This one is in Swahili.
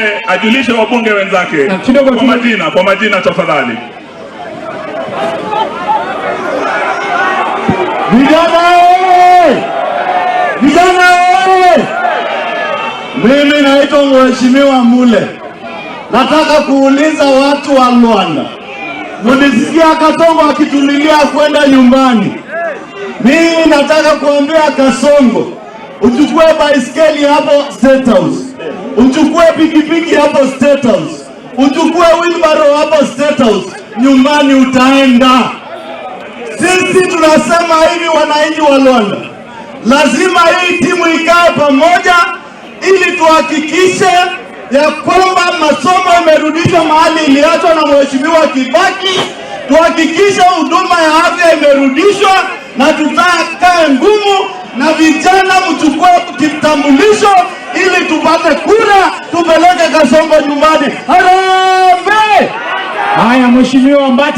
Mule ajulishe wabunge wenzake Kidogo kwa tu. Majina, kwa majina tafadhali. Vijana oye! Vijana oye! Mimi naitwa Mheshimiwa Mule. Nataka kuuliza watu wa Luanda, mulisikia Kasongo akitulilia kwenda nyumbani. Mimi nataka kuambia Kasongo, uchukue baiskeli hapo State House, uchukue pikipiki hapo State House, uchukue wheelbarrow hapo State House, nyumbani utaenda. Sisi tunasema hivi, wananchi wa Luanda, lazima hii timu ikae pamoja ili tuhakikishe ya kwamba masomo imerudishwa mahali iliachwa na Mheshimiwa Kibaki, tuhakikishe huduma ya afya imerudishwa na tutakae ngumu na vijana, mchukue kitambulisho ili tupate kura, tupeleke Kasongo nyumbani. Harambee! Haya, Mheshimiwa Mbati.